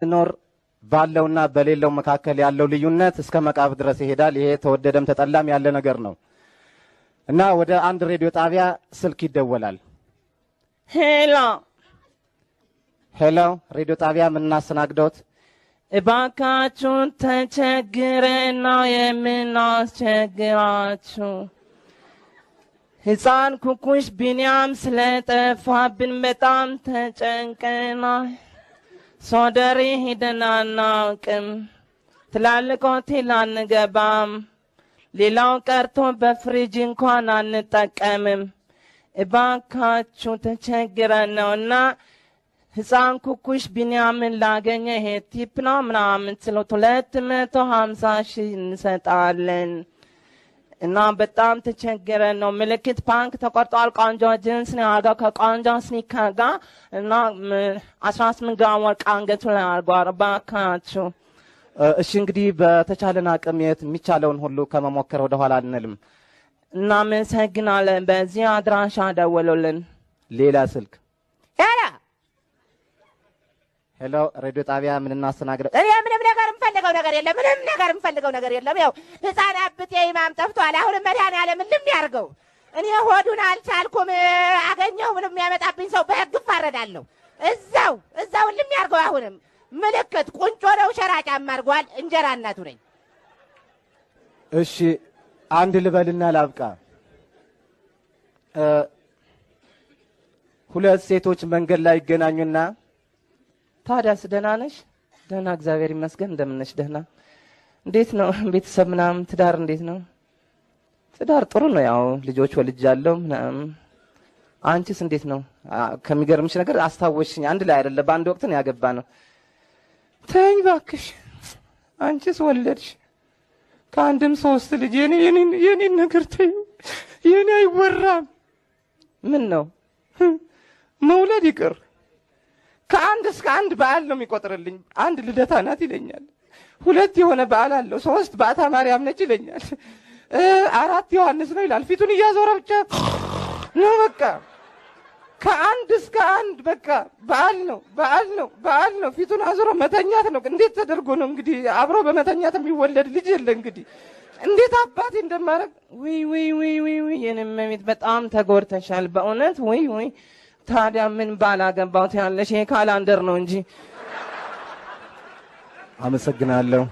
ስንኖር ባለውና በሌለው መካከል ያለው ልዩነት እስከ መቃብር ድረስ ይሄዳል። ይሄ ተወደደም ተጠላም ያለ ነገር ነው እና ወደ አንድ ሬዲዮ ጣቢያ ስልክ ይደወላል። ሄሎ ሄሎ፣ ሬዲዮ ጣቢያ የምናስተናግደውት? እባካችሁን ተቸግረን ነው የምናስቸግራችሁ። ሕፃን ኩኩሽ ቢንያም ስለጠፋብን በጣም ተጨንቀናል። ሶደሪ ሂደን አናውቅም። ትላልቅ ሆቴል አንገባም። ሌላው ቀርቶ በፍሪጅ እንኳን አንጠቀምም። እባካችሁ ተቸግረን ነውና ሕፃን ኩኩሽ ቢንያምን ላገኘ ይሄ tip ነው ምናምን ስሉት 250,000 እንሰጣለን። እና በጣም ተቸግረን ነው። ምልክት ባንክ ተቆርጧል። ቆንጆ ጅንስ ነው ያደርገው ከቆንጆ sneaker ጋር እና 18 ግራም ወርቅ አንገቱ ላይ አድርጓል። እባካችሁ። እሺ እንግዲህ በተቻለን አቅም የት የሚቻለውን ሁሉ ከመሞከር ወደኋላ አንልም። እናመሰግናለን። በዚህ አድራሻ ደውሉልን። ሌላ ስልክ። ሄሎ ሄሎ፣ ሬዲዮ ጣቢያ ምን እናስተናግደው? እኔ ምንም ነገር የምፈልገው ነገር የለም። ምንም ነገር የምፈልገው ነገር የለም። ያው ሕፃን አብጤ ይማም ጠፍቷል። አሁንም መድኃኒዓለም እልም ያድርገው። እኔ ሆዱን አልቻልኩም። አገኘሁ ምንም የሚያመጣብኝ ሰው በሕግ እፋረዳለሁ። እዛው እዛው እልም ያድርገው። አሁንም ምልክት ቁንጮ ነው። ሸራ ጫማ አድርጓል። እንጀራ እናቱ ነኝ። እሺ አንድ ልበልና ላብቃ። ሁለት ሴቶች መንገድ ላይ ይገናኙና ታዲያስ ደህና ነሽ? ደህና እግዚአብሔር ይመስገን። እንደምን ነሽ? ደህና። እንዴት ነው ቤተሰብ ምናምን ትዳር እንዴት ነው? ትዳር ጥሩ ነው። ያው ልጆች ወልጃለሁ ምናምን። አንቺስ እንዴት ነው? ከሚገርምሽ ነገር አስታወስሽኝ። አንድ ላይ አይደለ በአንድ ወቅት ነው ያገባ ነው። ተይኝ እባክሽ። አንቺስ ወለድሽ ከአንድም ሶስት ልጅ። የኔን ነገር ተይው፣ የኔ አይወራም። ምን ነው መውለድ ይቅር ከአንድ እስከ አንድ በዓል ነው የሚቆጥርልኝ። አንድ ልደታ ናት ይለኛል። ሁለት የሆነ በዓል አለው። ሶስት በዓታ ማርያም ነች ይለኛል። አራት ዮሐንስ ነው ይላል። ፊቱን እያዞረ ብቻ ነው በቃ ከአንድ እስከ አንድ በቃ በዓል ነው በዓል ነው በዓል ነው። ፊቱን አዞሮ መተኛት ነው። እንዴት ተደርጎ ነው እንግዲህ አብሮ በመተኛት የሚወለድ ልጅ የለ እንግዲህ እንዴት አባቴ እንደማደርግ። ውይ ውይ ውይ ውይ ውይ የኔ እመቤት በጣም ተጎድተሻል በእውነት ውይ ውይ። ታዲያ ምን ባላገባሁት ያለሽ ይሄ ካላንደር ነው እንጂ። አመሰግናለሁ።